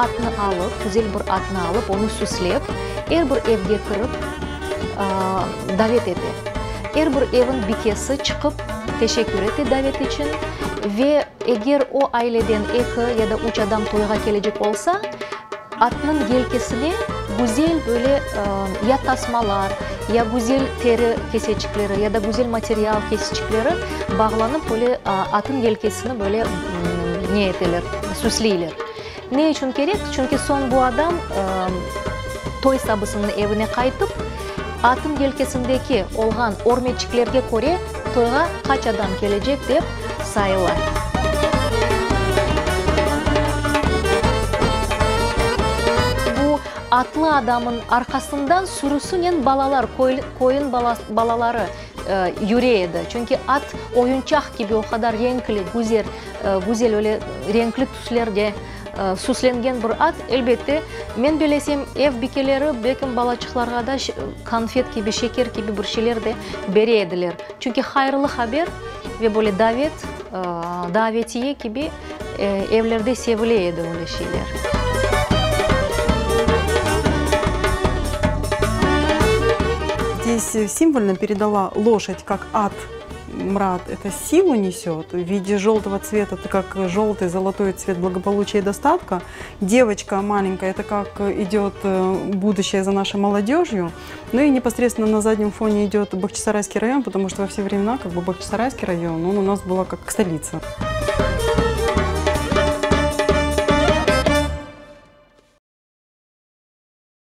atnı alıp, güzel bir atnı alıp, onı süslep, er bir evge kirip, davet ete. Er bir evin bikesi çıqıp, teşekkür ete davet içün ve eger o aileden eki ya da üç adam toyğa kelecek olsa, Atnıñ yelkesine güzel böyle ya tasmalar, ya güzel teri keseçikleri, ya da güzel material keseçikleri bağlanıp, böyle atın yelkesini böyle ne eteler, süsleyler. Ne içün kerek? Çünki soñ bu adam toy sabısınıñ evine qaytıp, atın yelkesindeki olğan örmeçiklerge köre toyğa qaç adam kelecek dep sayıla. Bu atlı adamın arqasından sürüsünen balalar, koyun balaları yüre edi. Çünki at oyunçaq kibi o qadar renkli, güzel öyle renkli tüslerde Süslengen bir at, elbette, men belesem, ev bikeleri belkim balaçıqlarğa da konfet kibi, şeker kibi bir şeyler de bere ediler. Çünki hayırlı haber ve böyle davet, davetiye kibi evlerde sevile edi öyle şeyler. Здесь символьно передала лошадь, как ат Мрат это силу несет в виде желтого цвета, это как желтый, золотой цвет благополучия и достатка. Девочка маленькая, это как идет будущее за нашей молодежью. Ну и непосредственно на заднем фоне идет Бахчисарайский район, потому что во все времена как бы Бахчисарайский район, он у нас была как столица.